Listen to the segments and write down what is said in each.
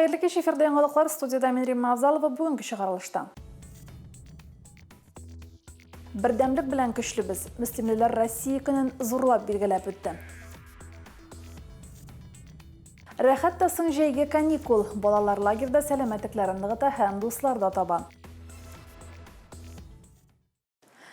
Хәерле кич, эфирда яңалыклар, студиядә мин Римма Авзалова, бүгенге чыгарылышта. Бердәмлек белән көчлебез. Мөслимлеләр Россия көнен зурлап билгеләп үтте. Рәхәт тә соң җәйге каникул. Балалар лагерьда сәламәтлекләрен ныгыта һәм дуслар да таба.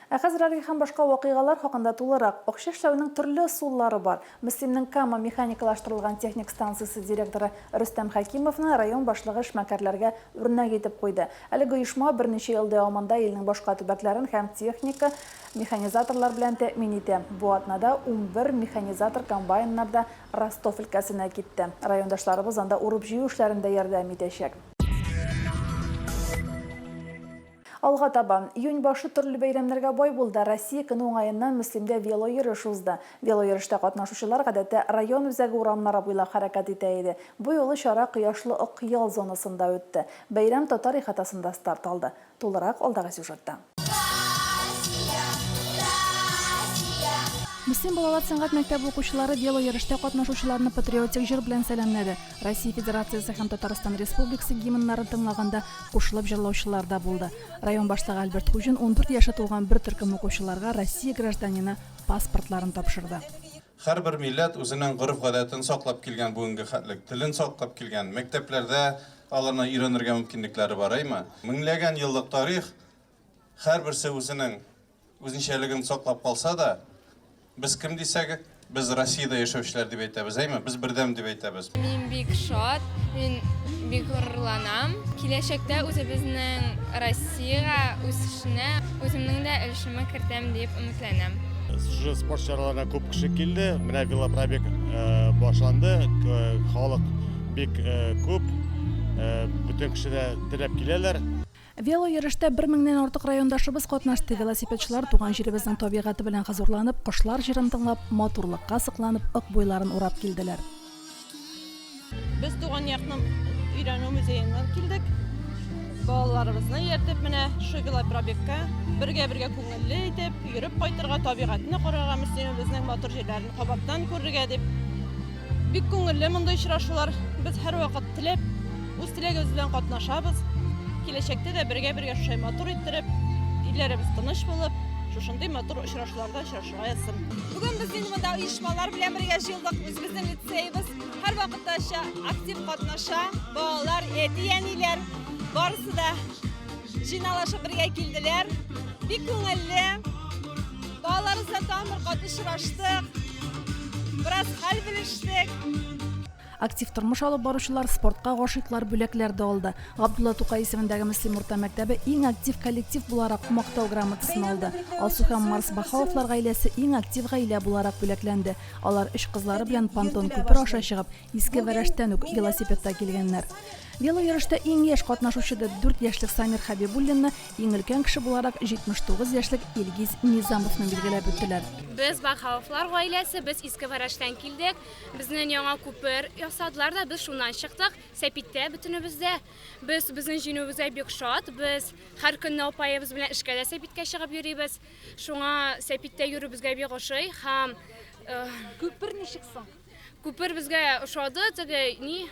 Ә хәзер әлеге һәм башка вакыйгалар хакында тулырак. Акча эшләүнең төрле ысуллары бар. Мөслимнең Кама механикалаштырылган техник станциясе директоры Рөстәм Хәкимовны район башлыгы эшмәкәрләргә үрнәк итеп куйды. Әлеге оешма берничә ел дәвамында илнең башка төбәкләрен һәм техника, механизаторлар белән тәэмин итә. Бу атнада 11 механизатор комбайннарда Ростов өлкәсенә китте. Райондашларыбыз анда урып-җыю эшләрендә ярдәм итәчәк. Алга таба. Июнь башы төрле бәйрәмнәргә бай булды. Россия көне уңаеннан Мөслимдә велойөреш узды. Велойөрештә катнашучылар, гадәттә, район үзәге урамнары буйлап хәрәкәт итә иде. Бу юлы чара кояшлы Ок ял зонасында үтте. Бәйрәм татар ихатасында старт алды. Тулырак алдагы сюжетта. Мөслим балалар сәнгать мәктәбе укучылары велойөрештә катнашучыларны патриотик җыр белән сәламләде. Россия Федерациясе һәм Татарстан Республикасы гимннарын тыңлаганда кушылып җырлаучылар да булды. Район башлыгы Альберт Хуҗин 14 яше тулган бер төркем укучыларга Россия гражданины паспортларын тапшырды. Һәрбер милләт үзенең гореф-гадәтен саклап килгән бүгенге хәтлек, телен саклап килгән, мәктәпләрдә аларны өйрәнергә мөмкинлекләре бар, әйме? Меңләгән еллык тарих, һәрберсе үзенең үзенчәлеген саклап калса да, без кем дисәк, без Россиядә яшәүчеләр дип әйтәбез, әйме? Без бердәм дип әйтәбез. Мин бик шат, мин бик горурланам. Киләчәктә үзебезнең Россиягә үсешенә үземнең дә өлешемне кертәм дип өметләнәм. Шушы спорт чараларына күп кеше килде. Менә велопробег э, башланды. Халык бик э, күп. Э, бөтен кеше дә теләп киләләр. Велойөрештә бер меңнән артык райондашыбыз катнашты. Велосипедчылар туган җиребезнең табигате белән хозурланып, кошлар җырын тыңлап, матурлыкка сокланып, Ык буйларын урап килделәр. Без туган якны өйрәнү музееннан килдек. Балаларыбызны ияртеп менә шул велопробегка бергә-бергә күңелле итеп йөреп кайтырга, табигатьне карарга, Мөслимебезнең матур җирләрен кабаттан күрергә дип. Бик күңелле мондый очрашулар. Без һәрвакыт теләп, үз теләгебез белән катнашабыз. Киләчәктә дә бергә-бергә шушай матур иттереп, илләребез тыныч булып, шушындый матур очрашуларда очрашырга язсын. Бүген без инде монда оешмалар белән бергә җыелдык. Үзебезнең лицеебыз һәрвакыттагыча актив катнаша. Балалар, әти-әниләр барысы да җыйналышып бергә килделәр. Бик күңелле. Балаларыбыз белән тагын бер кат очраштык. Бераз хәл белештек. Актив тормыш алып баручылар, спортка гашыйклар бүләкләр дә алды. Габдулла Тукай исемендәге Мөслим урта мәктәбе иң актив коллектив буларак Мактау грамотасын алды. Алсу һәм Марс Бахауовлар гаиләсе иң актив гаилә буларак бүләкләнде. Алар өч кызлары белән понтон күпер аша чыгып, Иске Вәрәштән үк велосипедта килгәннәр. Велойөрештә иң яшь катнашучы дип 4 яшьлек Самир Хәбибуллинны, иң өлкән кеше буларак 79 яшьлек Илгиз Низамовны билгеләп үттеләр. Без Бахауовлар гаиләсе, без Иске Вәрәштән килдек. Безнең яңа күпер ясадылар да, без шуннан чыктык. Сәпиттә бөтенебез дә. Без безнең җиңүебезгә бик шат. Без һәр көнне апаебыз белән эшкә дә Сәпиткә чыгып йөрибез. Шуңа Сәпиттә йөрү безгә бик ошый һәм Күпер ничек соң? Күпер безгә ошады, теге ни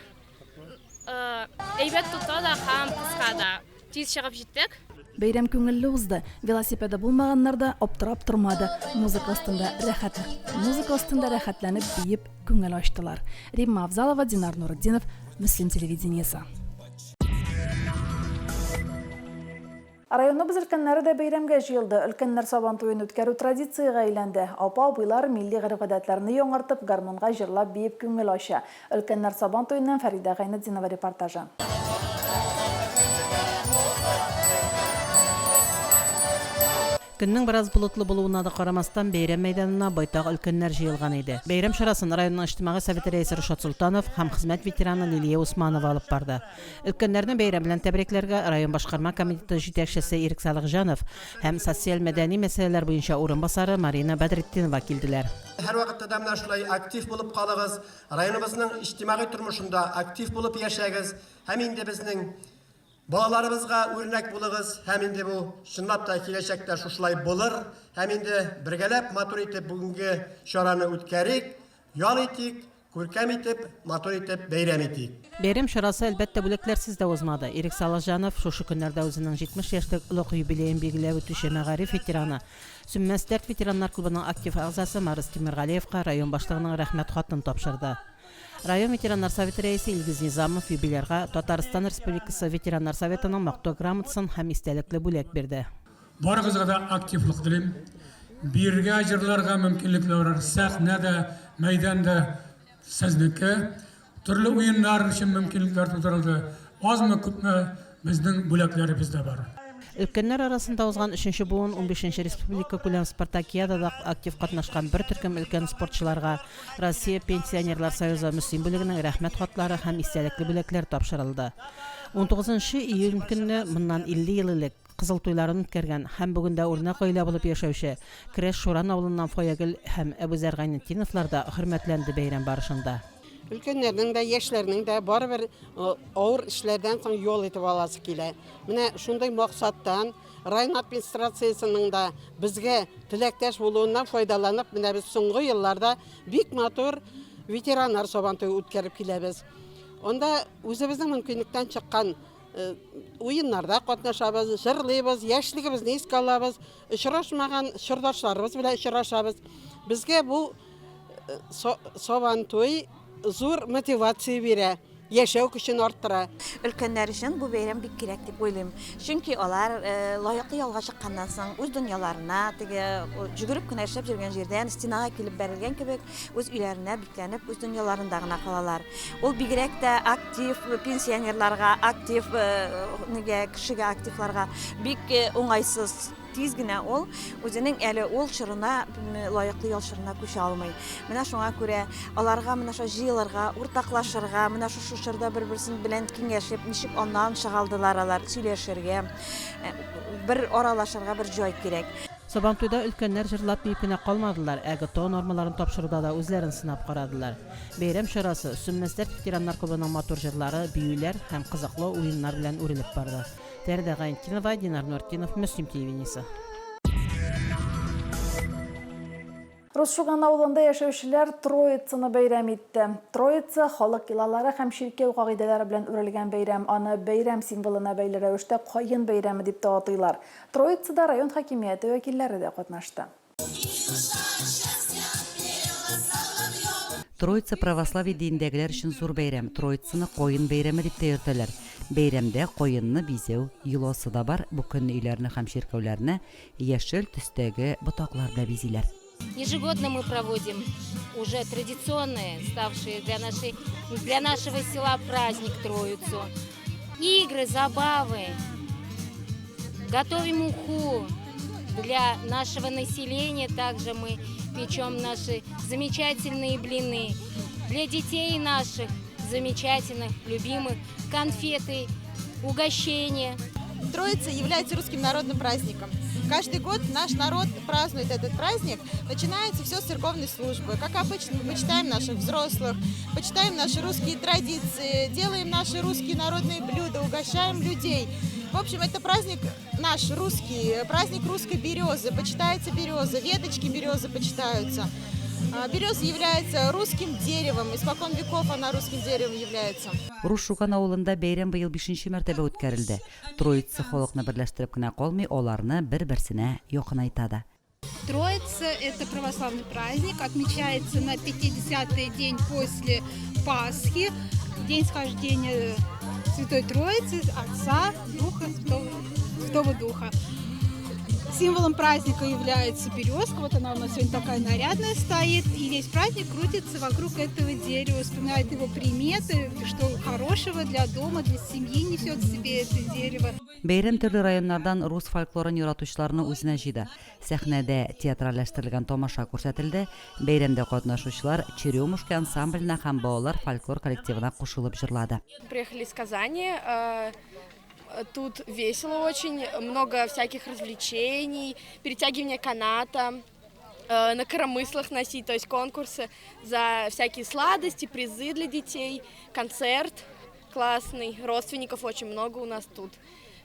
әйбәт тота да һәм кыска да. Тиз чыгып җиттек. Бәйрәм күңелле узды. Велосипеды булмаганнар да аптырап тормады. Музыка астында рәхәт музыка астында рәхәтләнеп биеп күңел ачтылар. Римма Авзалова, Динар Нуретдинов, Мөслим телевидениесе. Районыбыз өлкәннәре дә бәйрәмгә җыелды. Өлкәннәр Сабан туен үткәрү традициягә әйләнде. Апа-абыйлар милли гореф-гадәтләрне яңартып, гармунга җырлап-биеп күңел ача. Өлкәннәр Сабан туеннан Фәридә Гайнетдинова репортажы. Көннең бераз болытлы булуына да карамастан, бәйрәм мәйданына байтак өлкәннәр җыелган иде. Бәйрәм чарасын районның Иҗтимагый советы рәисе Рушат Солтанов һәм хезмәт ветераны Лилия Усманова алып барды. Өлкәннәрне бәйрәм белән тәбрикләргә район башкарма комитеты җитәкчесе Ирек Салихҗанов һәм социаль-мәдәни мәсьәләләр буенча урынбасары Марина Бәдретдинова килделәр. Һәрвакытта да менә шулай актив булып калыгыз, районыбызның иҗтимагый тормышында актив булып яшәгез һәм инде безнең балаларыбызга үрнәк булыгыз һәм инде бу чынлап та киләчәктә шушылай булыр һәм инде бергәләп матур итеп бүгенге чараны үткәрик, ял итик. Күркәм итеп, матур итеп бәйрәм итик. Бәйрәм чарасы, әлбәттә, бүләкләрсез дә узмады. Ирек Салахҗанов шушы көннәрдә үзенең 70 яшьлек олуг юбилеен билгеләп үтүче мәгариф ветераны, Сүнмәс дәрт ветераннар клубының актив әгъзасы Марс Тимергалиевка район башлыгының Рәхмәт хатын тапшырды. Район ветераннар советы рәисе Илгиз Низамов юбилярга Татарстан Республикасы ветераннар советының Мактау грамотасын һәм истәлекле бүләк бирде. Барыгызга да активлык телим. Биергә, җырларга мөмкинлекләр бар. Сәхнә дә, мәйдан да сезнеке. Төрле уеннар өчен мөмкинлекләр тудырылды. Азмы-күпме безнең бүләкләребез дә бар. Өлкәннәр арасында узган өченче буын унбишенче республикакүләм спартакиадада актив катнашкан бер төркем өлкән спортчыларга Россия Пенсионерлар союзы Мөслим бүлегенең Рәхмәт хатлары һәм истәлекле бүләкләр тапшырылды. Унтугызынчы июнь көнне моннан 50 ел элек, Кызыл туйларын үткәргән һәм бүген дә үрнәк гаилә булып яшәүче Керәш Шуран авылыннан Фаягөл һәм Әбүзәр Гайнетдиновлар да хөрмәтләнде бәйрәм барышында. Өлкәннәрнең дә, яшьләрнең дә барыбер авыр эшләрдән соң ял итеп аласы килә. Менә шундый максаттан район администрациясенең дә безгә теләктәш булуыннан файдаланып, менә без соңгы елларда бик матур ветераннар сабантуе үткәреп киләбез. Анда үзебезнең мөмкинлектән чыккан Уеннарда катнашабыз, җырлыйбыз, яшьлегебезне искә алабыз, очрашмаган чордашларыбыз белән очрашабыз. Безгә бу Сабантуй зур мотивация бирә, яшәү көчен арттыра. Өлкәннәр өчен бу бәйрәм бик кирәк дип уйлыйм. Чөнки алар лаеклы ялга чыкканнан соң үз дөньяларына, теге җөгереп кенә эшләп йөргән җирдән стенага килеп бәрелгән кебек, үз өйләренә бикләнеп, үз дөньяларында гына калалар. Ул бигрәк тә актив пенсионерларга, актив нигә кешегә активларга бик уңайсыз. Тиз генә ул үзенең әле ул чорына, лаеклы ял чорына күчә алмый. Менә шуңа күрә аларга менә шулай җыелырга, уртаклашырга, менә шушы чорда бер-берсен белән киңәшеп, ничек аннан чыга алдылар алар, сөйләшергә, бер аралашырга бер җай кирәк. Сабантуйда өлкәннәр җырлап-биеп кенә калмадылар, ә ГТО нормаларын тапшыруда да үзләрен сынап карадылар. Бәйрәм чарасы Сүнмәс дәрт ветераннар клубының матур җырлары, биюләр һәм кызыклы уеннар белән үрелеп барды. Фәридә Гайнетдинова, Динар Нуртдинов, Мөслим телевидениесе. Рус Шуган авылында яшәүчеләр Троицаны бәйрәм итте. Троица, халык йолалары һәм чиркәү кагыйдәләре белән үрелгән бәйрәм. Аны бәйрәм символына бәйле рәвештә Каен бәйрәме дип тә атыйлар. Троицада район хакимияте вәкилләре дә катнашты. Троица православие динендәгеләр өчен зур бәйрәм. Троицаны Каен бәйрәме дип тә йөртәләр. Бәйрәмдә каенны бизәү йоласы да бар. Бу көнне өйләрне һәм чиркәүләрне яшел төстәге ботаклар белән бизиләр. Ежегодно мы проводим уже традиционные, ставшие для, нашей, для нашего села праздник Троицу. Игры, забавы. Готовим уху для нашего населения. Также мы печем наши замечательные блины. Для детей наших замечательных, любимых конфеты, угощения. Троица является русским народным праздником. Каждый год наш народ празднует этот праздник. Начинается все с церковной службы. Как обычно, мы почитаем наших взрослых, почитаем наши русские традиции, делаем наши русские народные блюда, угощаем людей. В общем, это праздник наш русский, праздник русской березы. Почитается береза, веточки березы почитаются. Береза является русским деревом, испокон веков она русским деревом является. Рус Шуган авылында бәйрәм быел бишенче мәртәбә үткәрелде. Троица халыкны берләштереп кенә калмый, аларны бер-берсенә якынайта да. Троица – это православный праздник, отмечается на 50-й день после Пасхи, день схождения Святой Троицы, Отца, Духа, Святого, Святого Духа. Символом праздника является березка, вот она у нас сегодня такая нарядная стоит, и весь праздник крутится вокруг этого дерева, вспоминает его приметы, что хорошего для дома, для семьи несет в себе это дерево. Бәйрәм төрле районнардан рус фольклорын яратучыларны үзенә җыйды. Сәхнәдә театральләштерелгән тамаша күрсәтелде. Бәйрәмдә катнашучылар Черемушки ансамбленә һәм балалар фольклор коллективына кушылып җырлады. Приехали из Казани. Тут весело очень, много всяких развлечений, перетягивание каната, на коромыслах носить, то есть конкурсы за всякие сладости, призы для детей, концерт классный, родственников очень много у нас тут.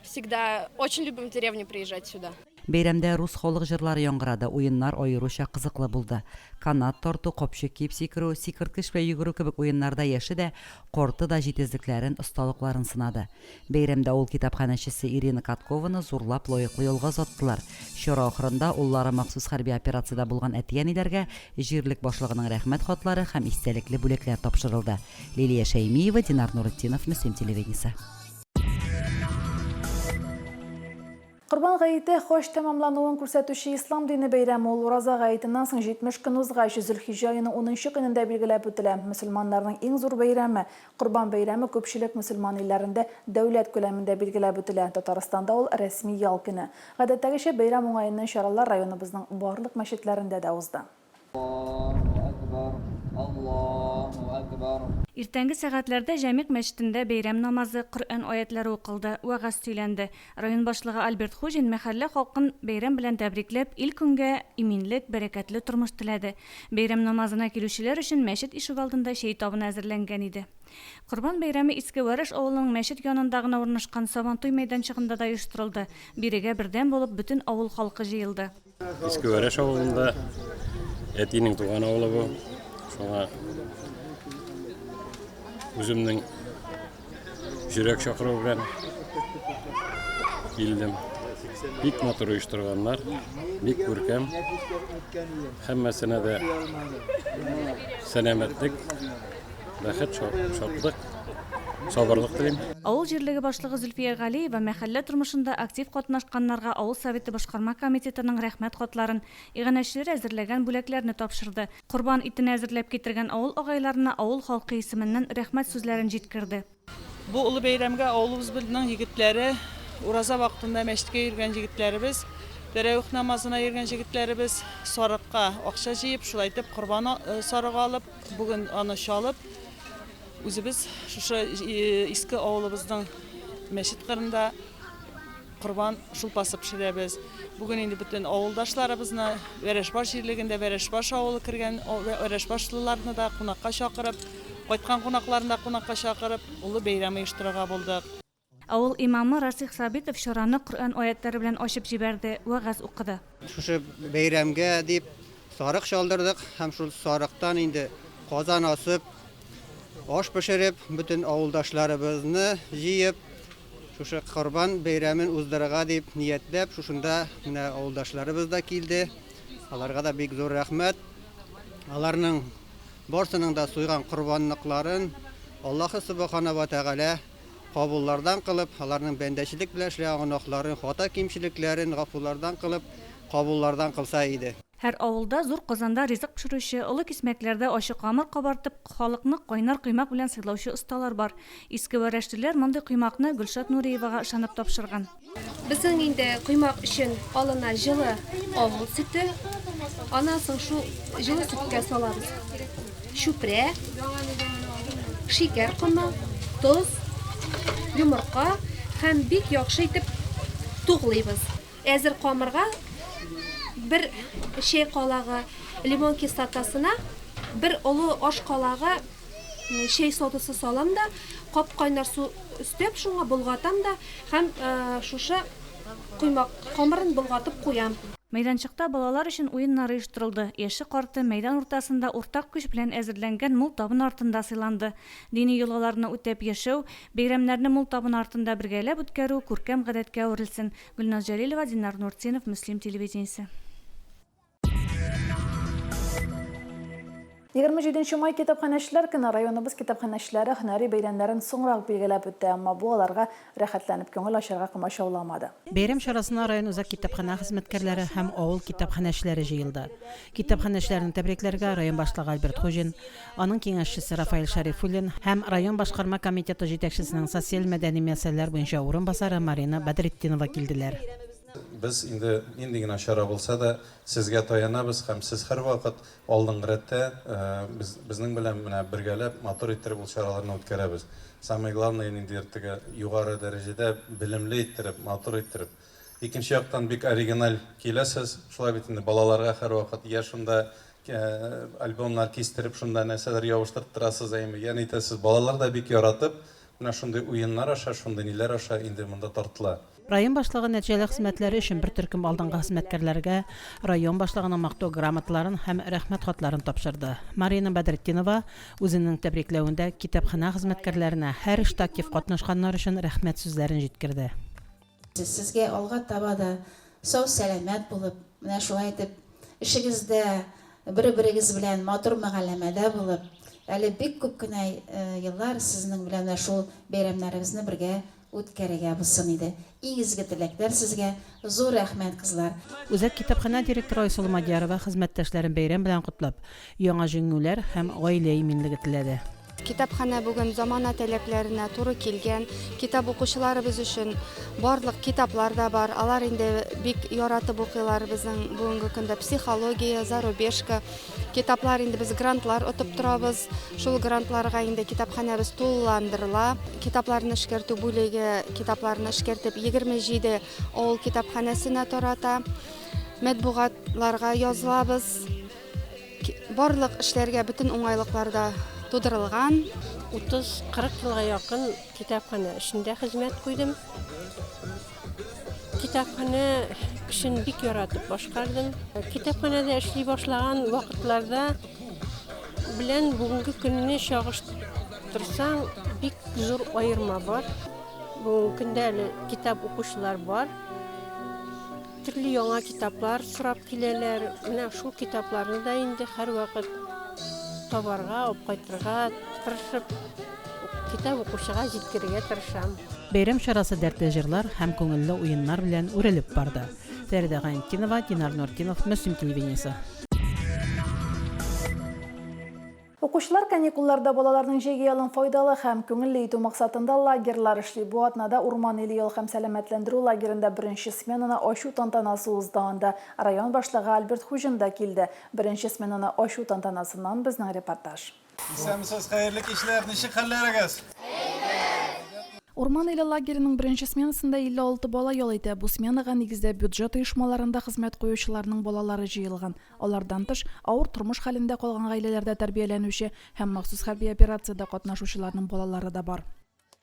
Всегда очень любим в деревню приезжать сюда. Бәйрәмдә рус халык җырлары яңгырады, уеннар аеруча кызыклы булды. Канат тарту, капчык киеп сикерү, сикерткеч белән йөгерү кебек уеннарда яше дә, карты да җитезлекләрен, осталыкларын сынады. Бәйрәмдә авыл китапханәчесе Ирина Каткованы зурлап лаеклы ялга озаттылар. Чара ахырында уллары махсус хәрби операциядә булган әти-әниләргә җирлек башлыгының Рәхмәт хатлары һәм истәлекле бүләкләр тапшырылды. Лилия Шәймиева, Динар Нуретдинов, Мөслим телевидениесе. Корбан гаете, хаҗ тәмамлануын күрсәтүче ислам дине бәйрәме. Ул Ураза гаетеннән соң 70 көн узгач, Зөлхиҗҗә аеның унынчы көнендә билгеләп үтелә. Мөселманнарның иң зур бәйрәме, Корбан бәйрәме күпчелек мөселман илләрендә дәүләт күләмендә билгеләп үтелә. Татарстанда ул рәсми ял көне. Гадәттәгечә, бәйрәм уңаеннан чаралар районыбызның барлык мәчетләрендә дә узды. Иртәнге сәгатьләрдә Җәмигъ мәчетендә бәйрәм намазы, Коръән аятьләре укылды, вәгазь сөйләнде. Район башлыгы Альберт Хуҗин мәхәллә халкын бәйрәм белән тәбрикләп, ил-көнгә иминлек, бәрәкәтле тормыш теләде. Бәйрәм намазына килүчеләр өчен мәчет ишегалдында чәй табыны әзерләнгән иде. Корбан бәйрәме Иске Вәрәш авылының мәчет янында гына урнашкан Сабантуй мәйданчыгында да оештырылды. Бирегә бердәм булып бөтен авыл халкы җыелды. Иске Вәрәш авылында әтинең туган авылы бу. Шуңа үземнең йөрәк чакыруы белән килдем. Бик матур оештырганнар, бик күркәм. Һәммәсенә дә сәламәтлек, Бәхет, шатлык, сабырлык телим. Авыл җирлеге башлыгы Зөлфия Галиева мәхәллә тормышында актив катнашканнарга авыл Советы башкарма комитетының Рәхмәт хатларын, иганәчеләр әзерләгән бүләкләрне тапшырды. Корбан итен әзерләп китергән авыл агайларына авыл халкы исеменнән рәхмәт сүзләрен җиткерде. Бу олы бәйрәмгә авылыбызның егетләре, ураза вакытында мәчеткә йөргән җегетләребез, тәравих намазына йөргән җегетләребез сарыкка акча җыеп, шулай итеп корбан сарыгы алып, бүген аны чалып, үзебез шушы иске авылыбызның мәчет кырында Корбан шулпасы пешерәбез. Бүген инде бөтен авылдашларыбызны, Вәрәшбаш җирлегендә Вәрәшбаш авылы кергән вәрәшбашлыларны да кунакка чакырып, кайткан кунакларны да кунакка чакырып, олы бәйрәм оештырырга булдык. Авыл имамы Расих Сабитов чараны Коръән аятләре белән ачып җибәрде, вәгазь укыды. Шушы бәйрәмгә дип сарык чалдырдык һәм шул сарыктан инде казан асып, аш пешереп, бөтен авылдашларыбызны җыеп, шушы Корбан бәйрәмен уздырырга дип ниятләп, шушында менә авылдашларыбыз да килде. Аларга да бик зур рәхмәт. Аларның барсының да суйган корбанлыкларын Аллаһы Сүбхәнәһү вә Тәгалә кабуллардан кылып, аларның бәндәчелек белән эшләгән гөнаһларын, хата-кимчелекләрен гафулардан кылып, кабуллардан кылса иде. Һәр авылда зур казанда ризык пешерүче, олы кисмәкләрдә ачы камыр кабартып, халыкны кайнар коймак белән сыйлаучы осталар бар. Иске Вәрәшлеләр мондый коймакны Гөлшат Нуриевага ышанып тапшырган. Безнең инде коймак өчен алына җылы авыл сөте. Аннан соң шул җылы сөткә салабыз чүпрә, шикәр комы, тоз, йомырка һәм бик яхшы итеп туглыйбыз. Әзер камырга бер чәй калагы лимон кислотасына бер олы аш калагы чәй содасы салам да, кап-кайнар су өстәп, шуңа болгатам да һәм шушы коймак камырын болгатып куям. Мәйданчыкта балалар өчен уеннар оештырылды. Яше-карты мәйдан уртасында уртак көч белән әзерләнгән мул табын артында сыйланды. Дини йолаларны үтәп яшәү, бәйрәмнәрне мул табын артында бергәләп үткәрү күркәм гадәткә әверелсен. Гөлназ Җәлилова, Динар Нуртдинов, Мөслим телевидениесе. 27 нче май китапханәчеләр көне. Районыбыз китапханәчеләре һөнәри бәйрәмнәрен соңрак билгеләп үтте, әмма бу аларга рәхәтләнеп күңел ачарга комачауламады. Бәйрәм чарасына район үзәк китапханә хезмәткәрләре һәм авыл китапханәчеләре җыелды. Китапханәчеләрне тәбрикләргә район башлыгы Альберт Хуҗин, Аның киңәшчесе Рафаэль Шәрифуллин һәм район башкарма комитеты җитәкчесенең социаль-мәдәни мәсьәләләр буенча урынбасары Марина Бәдретдинова килделәр. Без инде нинди генә чара булса да, сезгә таянабыз һәм сез һәрвакыт алдынгы рәттә, без безнең белән менә бергәләп матур иттереп ул чараларны үткәрәбез. Самое главное, ниндидер теге югары дәрәҗәдә белемле иттереп, матур иттереп. Икенче яктан бик оригиналь киләсез, шулай бит инде балаларга һәрвакыт я шунда альбомнар кистереп шунда нәрсәләр ябыштырып торасыз, әйеме, я нитәсез. Балалар да бик яратып, менә шундый уеннар аша, шундый ниләр аша инде монда тартыла. Район башлыгы нәтиҗәле хезмәтләре өчен бер төркем алдынгы хезмәткәрләргә район башлыгының Мактау грамоталарын һәм Рәхмәт хатларын тапшырды. Марина Бәдретдинова үзенең тәбрикләвендә китапханә хезмәткәрләренә һәр эштә актив катнашканнар өчен рәхмәт сүзләрен җиткерде. Сезгә алга таба да сау-сәламәт булып, менә шулай итеп эшегездә, бер-берегез белән матур мөгаләмәдә булып, әле бик күп кенә еллар сезнең белән менә шул бәйрәмнәребезне бергә үткәрергә булсын иде. Иң изге теләкләр сезгә, зур рәхмәт, кызлар! Үзәк китапханә директоры Айсылу Мадьярова хезмәттәшләрен бәйрәм белән котлап, яңа җиңүләр һәм гаилә иминлеге теләде. Китапханә бүген замана таләпләренә туры килгән. Китап укучыларыбыз өчен барлык китаплар да бар. Алар инде бик яратып укыйлар безнең бүгенге көндә психология, зарубежка китаплар инде без грантлар отып торабыз. Шул грантларга инде китапханәбез тулыландырыла. Китапларны эшкәртү бүлеге китапларны эшкәртеп 27 авыл китапханәсенә тарата. Матбугатларга язылабыз. Барлык эшләргә бөтен уңайлыклар да тудырылган. 30-40 елга якын китапханә эшендә хезмәт куйдым. Китапханә эшен бик яратып башкардым. Китапханәдә эшли башлаган вакытларда белән бүгенге көнне чагыштырсаң, бик зур аерма бар. Бүгенге көндә әле китап укучылар бар. Төрле яңа китаплар сорап киләләр. Менә шул китапларны да инде һәрвакыт табарга, алып кайтырга тырышып, китап укучыга җиткерергә тырышам. Бәйрәм чарасы дәртле җырлар һәм күңелле уеннар белән үрелеп барды. Фәридә Гайнетдинова, Динар Нуртдинов, Мөслим телевидениесе. Укучылар каникулларда балаларның җәйге ялын файдалы һәм күңелле итү максатында лагерьлар эшли. Бу атнада Урман иле ял һәм сәламәтләндерү лагеренда беренче сменаны ачу тантанасы узды. Анда район башлыгы Альберт Хуҗин да килде. Беренче сменаны ачу тантанасыннан безнең репортаж. Исәнмесез, хәерле кичләр, ничек хәлләрегез? Урман иле лагереның беренче сменасында 56 бала ял итә. Бу сменага, нигездә, бюджет оешмаларында хезмәт куючыларның балалары җыелган. Алардан тыш, авыр тормыш хәлендә калган гаиләләрдә тәрбияләнүче һәм махсус хәрби операциядә катнашучыларның балалары да бар.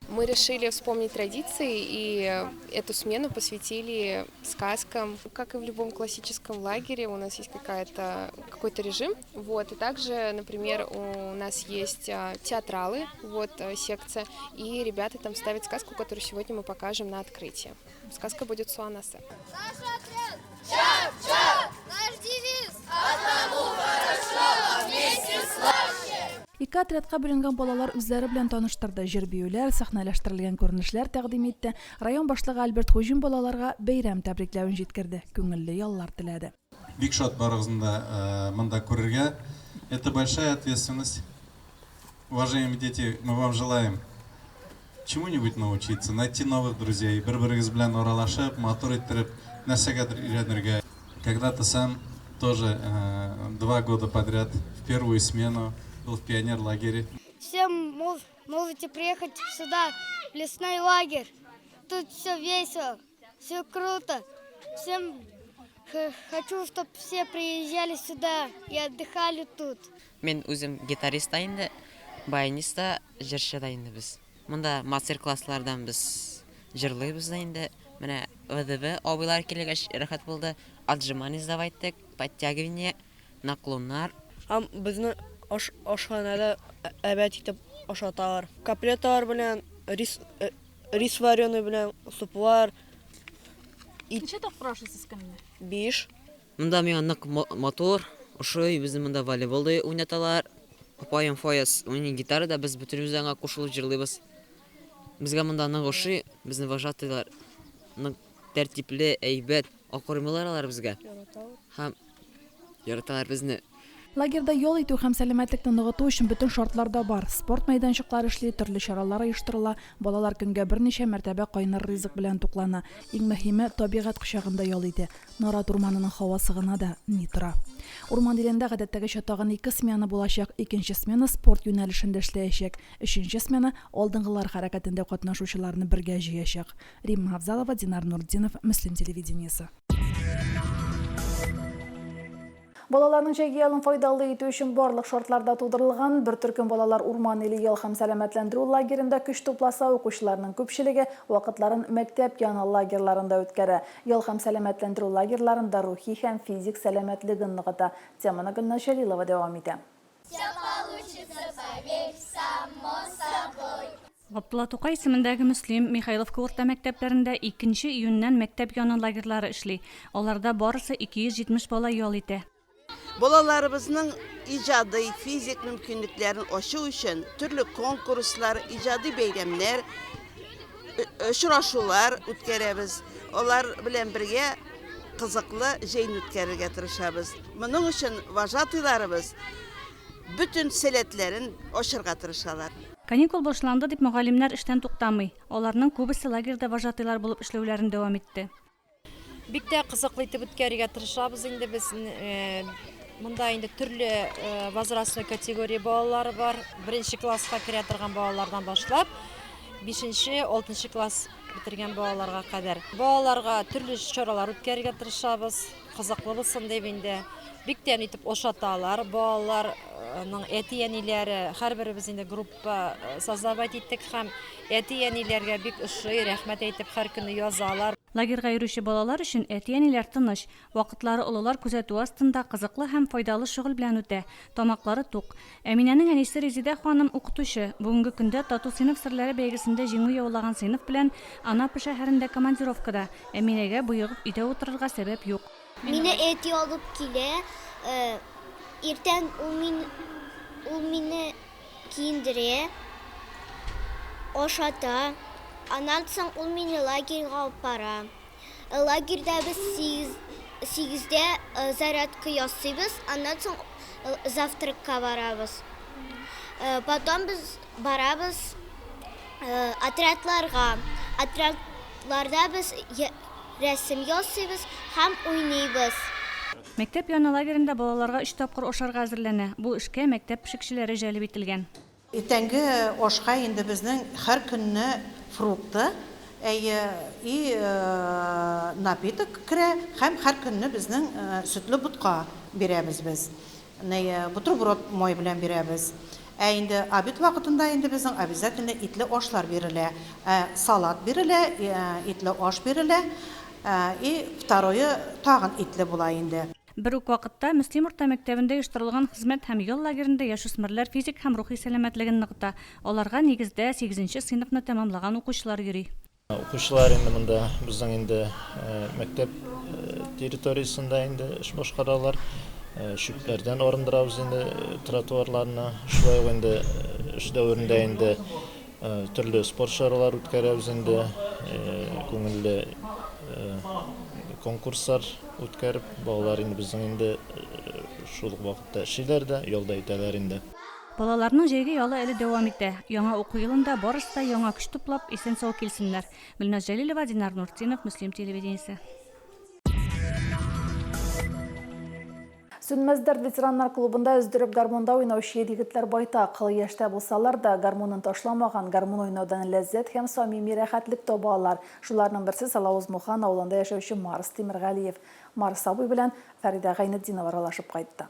Мы решили вспомнить традиции и эту смену посвятили сказкам. Как и в любом классическом лагере, у нас есть какая-то, какой-то режим. Вот. И также, например, у нас есть театралы, вот, секция, и ребята там ставят сказку, которую сегодня мы покажем на открытии. Сказка будет Суанасы. Наш отряд! Чап-чап! Наш девиз! Одному хорошо, а вместе слаще! Ике отрядка бүленгән балалар үзләре белән таныштырды, җыр-биюләр, сәхнәләштерелгән күренешләр тәкъдим итте. Район башлыгы Альберт Хуҗин балаларга бәйрәм тәбрикләвен җиткерде, күңелле яллар теләде. Бик шат барыгызны да монда күрергә. Это большая ответственность. Уважаемые дети, мы вам желаем чему-нибудь научиться, найти новых друзей, бер-берегез белән аралашып, матур иттереп, нәрсәгәдер өйрәнергә. Когда-то сам тоже два года подряд в первую смену был в пионер-лагере. Всем можете приехать сюда, в лесной лагерь. Тут все весело, все круто. Всем хочу, чтобы все приезжали сюда и отдыхали тут. Мин үзем гитарист та инде, баянист та, җырчы да инде без. Монда мастер-класслардан без җырлыйбыз да инде. Менә ВДВ абыйлар килгәч рәхәт булды. Отжимание сдавать иттек, подтягивание, наклоннар. Һәм безне аш ашханәдә әйбәт итеп ашаталар. Котлеталар белән, рис рис вареный белән, суплар. Ничә тапкыр ашыйсыз көненә? Биш. Монда миңа нык матур, ошый, безне монда волейбол да уйнаталар. Апаем Фаяз уйный гитарада, без бөтенебез дә аңа кушылып җырлыйбыз. Безгә монда нык ошый, безне вожатыйлар нык тәртипле, әйбәт, акырмыйлар алар безгә. Һәм яраталар безне. Лагерьда ял итү һәм сәламәтлекне ныгыту өчен бөтен шартлар да бар. Спорт мәйданчыклары эшли, төрле чаралар оештырыла, балалар көнгә берничә мәртәбә кайнар ризык белән туклана. Иң мөһиме, табигать кочагында ял итә. Нарат урманының һавасы гына да ни тора. Урман илендә гадәттәгечә тагын ике смена булачак. Икенче смена спорт юнәлешендә эшләячәк. Өченче смена Алдынгылар хәрәкәтендә катнашучыларны бергә җыячак. Римма Авзалова, Динар Нуртдинов, Мөслим телевидениесе. Балаларның җәйге ялын файдалы итү өчен барлык шартлар да тудырылган. Бер төркем балалар Урман иле ял һәм сәламәтләндерү лагеренда көч тупласа, укучыларның күпчелеге вакытларын мәктәп яны лагерьларында үткәрә. Ял һәм сәламәтләндерү лагерьларында рухи һәм физик сәламәтлеген ныгыта. Теманы Гөлназ Җәлилова дәвам итә. Всё получится, поверь, само собой. Габдулла Тукай исемендәге Мөслим, Михайловка урта мәктәпләрендә икенче июньнән мәктәп яны лагерьлары эшли. Аларда барысы 270 бала ял итә. Балаларыбызның иҗади, физик мөмкинлекләрен ачу өчен төрле конкурслар, иҗади бәйрәмнәр, очрашулар үткәрәбез. Алар белән бергә кызыклы җәйне үткәрергә тырышабыз. Моның өчен вожатыйларыбыз бөтен сәләтләрен ачырга тырышалар. Каникул башланды дип мөгаллимнәр эштән туктамый. Аларның күбесе лагерьда вожатыйлар булып эшләүләрен дәвам итте. Бик тә кызыклы итеп үткәрергә тырышабыз инде без. Монда инде төрле возрастной категория балалары бар. Беренче класска керә торган балалардан башлап, бишенче, алтынчы класс бетергән балаларга кадәр. Балаларга төрле чаралар үткәрергә тырышабыз. Кызыклы булсын дип инде. Бик тәмле итеп ашаталар. Балаларның әти-әниләре, һәрберебез инде группа создавать иттек һәм әти-әниләргә бик ошый, рәхмәт әйтеп һәр көнне язалар. Лагерьга йөрүче балалар өчен әти-әниләр тыныч. Вакытлары олылар күзәтүе астында кызыклы һәм файдалы шөгыль белән үтә, тамаклары тук. Әминәнең әнисе Резидә ханым укытучы, бүгенге көндә Тату сыйныф серләре бәйгесендә җиңү яулаган сыйныф белән Анапа шәһәрендә командировкада. Әминәгә боегып өйдә утырырга сәбәп юк. Мине әти алып килә, иртән ул мин ул мине киендерә, ашата, аннан соң ул мине лагерьга алып бара. Лагерьда без сигездә зарядка ясыйбыз, аннан соң завтракка барабыз. Потом без барабыз отрядларга. Отрядларда без рәсем ясыйбыз һәм уйныйбыз. Мәктәп яны лагеренда балаларга өч тапкыр ашарга әзерләнә. Бу эшкә мәктәп пешекчеләре җәлеп ителгән. Иртәнге ашка инде безнең һәр көнне фрукты, әйе, и напиток керә һәм һәр көнне безнең сөтле ботка бирәбез без. Ни, бутерброд май белән бирәбез. Ә инде обед вакытында инде безнең обязательно итле ашлар бирелә. Салат бирелә, итле аш бирелә, и второе тагын итле була инде. Бер үк вакытта Мөслим урта мәктәбендә оештырылган хезмәт һәм ял лагеренда яшүсмерләр физик һәм рухи сәламәтлеген ныгыта. Аларга, нигездә, сигезенче сыйныфны тәмамлаган укучылар йөри. Укучылар инде монда безнең инде мәктәп территориясендә инде эш башкаралар. Чүпләрдән арындырабыз инде тротуарларны. Шулай ук инде эш дәверендә инде Төрле спорт чаралары үткәрәбез инде, күңелле конкурслар үткәреп, балалар инде безнең инде шул ук вакытта эшлиләр дә, ял да итәләр инде. Балаларның җәйге ялы әле дәвам итә. Яңа уку елында барысы да яңа көч туплап, исән-сау килсеннәр. Гөлназ Җәлилова, Динар Нуртдинов, Мөслим телевидениесе. Сүнмәс дәрт ветераннар клубында өздереп гармунда уйнаучы ир-егетләр байтак. Олы яшьтә булсалар да, гармунын ташламаган, гармун уйнаудан ләззәт һәм самими рәхәтлек таба алар. Шуларның берсе Салавыз Мухан авылында яшәүче Марс Тимергалиев. Марс абый белән Фәридә Гайнетдинова аралашып кайтты.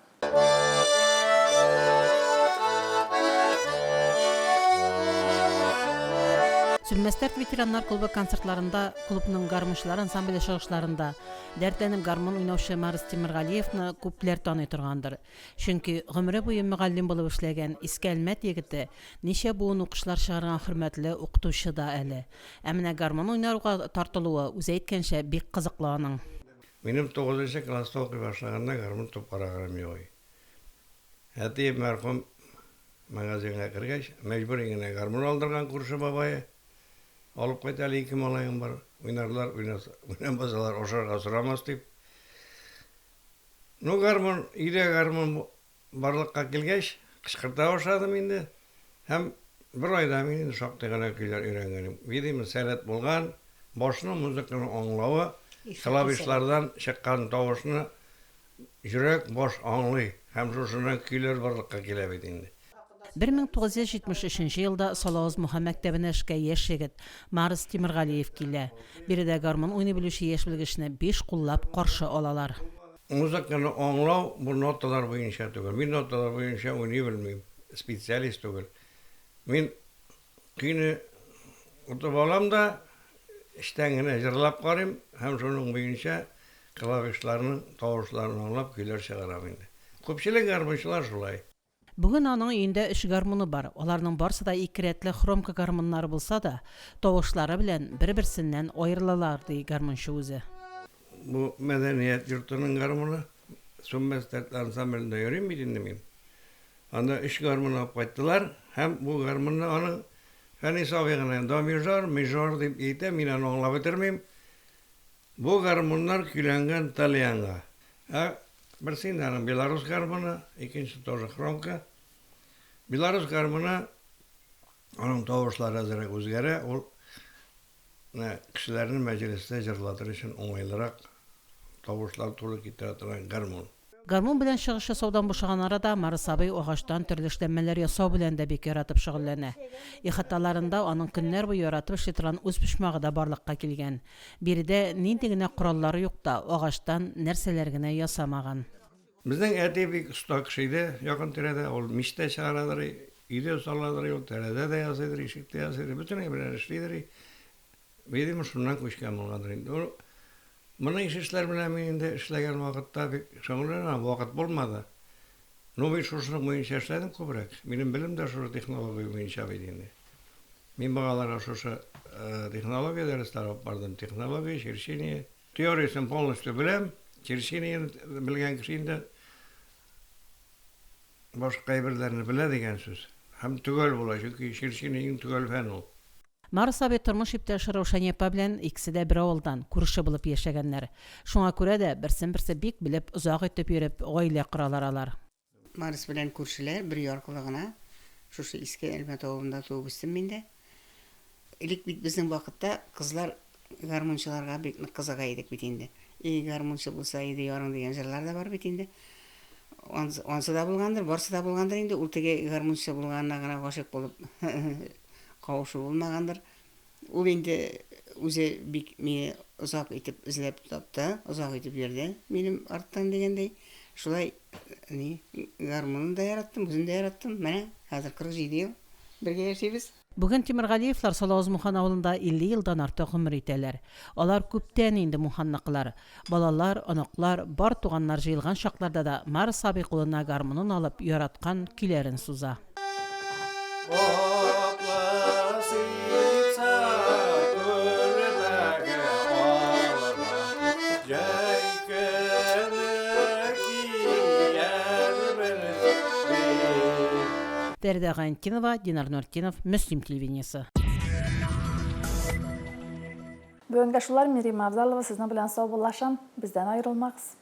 Сүнмәс дәрт ветераннар клубы концертларында, клубның гармунчылар ансамбле чыгышларында Дәртләнеп гармун уйнаучы Марс Тимергалиевны күпләр таный торгандыр. Чөнки гомере буе мөгаллим булып эшләгән Иске Әлмәт егете ничә буын укучылар чыгарган хөрмәтле укытучы да әле. Ә менә гармун уйнауга тартылуы, үзе әйткәнчә, бик кызыклы аның. Минем тугызынчы класста укый башлаганда гармун тотып караганым юк иде. Әтием мәрхүм магазинга кергәч, мәҗбүри генә гармун алдырган күрше бабае. Алып кайт әле, ике малаең бар, уйнарлар, уйнамасалар ашарга сорамас дип. Ну, гармун, өйдә гармун барлыкка килгәч, кычкырта башладым инде. Һәм бер айда мин инде шактый гына көйләр өйрәнгән идем. Видимо, сәләт булган, башның музыканы аңлавы, клавишлардан чыккан тавышны Йөрәк, баш аңлый һәм шушыннан көйләр барлыкка килә бит инде. 1973 елда Салавыз Муха мәктәбенә эшкә яшь егет Марс Тимергалиев килә. Биредә гармун уйный белүче яшь белгечне биш куллап каршы алалар. Музыканы аңлау бу ноталар буенча түгел. Мин ноталар буенча уйный белмим, специалист түгел. Мин көйне отып алам да, эчтән генә җырлап карыйм һәм шуның буенча клавишларның тавышларын аңлап көйләр чыгарам инде. Күпчелек гармунчылар шулай. Бүген аның өендә өч гармуны бар. Аларның барсы да ике рәтле хромка гармуннары булса да, тавышлары белән бер-берсеннән аерылалар, ди гармунчы үзе. Бу мәдәният йортының гармуны. Сүнмәс дәрт ансамблендә йөрим бит инде мин. Анда өч гармун алып кайттылар һәм бу гармунны аның Фәнис абый гына до мижор, мижор дип әйтә, мин аны аңлап бетермим. Бу гармуннар көйләнгән тальянга. Ә берсе инде аның белорус гармуны, икенче тоже хромка. Белорус гармуны аның тавышлары әзрәк үзгәрә, ул менә кешеләрне мәҗлестә җырлатыр өчен уңайлырак тавышлар туры китерә торган гармун. Гармун белән чыгыш ясаудан бушаган арада Марс абый агачтан төрле эшләнмәләр ясау белән дә бик яратып шөгыльләнә. Ихаталарында аның көннәр буе яратып эшли торган үз почмагы да барлыкка килгән. Биредә нинди генә кораллары юк та, агачтан нәрсәләр генә ясамаган. Безнең әти бик оста кеше иде, якын тирәдә. Ул мич тә чыгарадыр, өй дә саладыр, ул тәрәзә дә ясыйдыр, ишек тә ясыйдыр, бөтен әйберләр эшлидер. Видимо, шуннан күчкән булгандыр инде. Ул моның ише эшләр белән мин инде эшләгән вакытта бик шөгыльләнәм, вакыт булмады. Ну, мин шушының буенча эшләдем күбрәк. Минем белем дә шушы технология буенча бит инде. Мин балаларга шушы технология дәресләре алып бардым. Технология, черчение. Теориясен полностью беләм. Черчениене белгән кеше инде башка әйберләрне белә дигән сүз. Һәм төгәл була, чөнки черчение иң төгәл фән ул. Марс абый тормыш иптәше Раушания апа белән икесе дә бер авылдан, күрше булып яшәгәннәр. Шуңа күрә дә берсен-берсе бик белеп, озак итеп йөреп, гаилә коралар алар. Марс белән күршеләр, бер яркылы гына. Шушы Иске Әлмәт авылында туып үстем мин дә. Элек бит безнең вакытта кызлар гармунчыларга бик нык кызыга идек бит инде. И, гармунчы булса иде ярың дигән җырлар да бар бит инде. Ансы да булгандыр, барсы да булгандыр инде. Ул теге гармунчы булганына гына гашыйк булып кавышу булмагандыр. Ул инде үзе бик мине озак итеп эзләп тапты, озак итеп йөрде минем арттан дигәндәй. Шулай ни, гармунын да яраттым, үзен дә яраттым. Менә хәзер 47 ел бергә яшибез. Бүген Тимергалиевлар Салавыз Мухан авылында 50 елдан артык гомер итәләр. Алар күптән инде Муханныкылар. Балалар, оныклар, бар туганнар җыелган чакларда да Марс абый кулына гармунын алып, яраткан көйләрен суза. Фәридә Гайнтдинова, Динар Нуртдинов, Мөслим телевидениесе. Бүгенгә шулар, мин Римма Авзалова сезнең белән саубуллашам. Бездән аерылмагыз.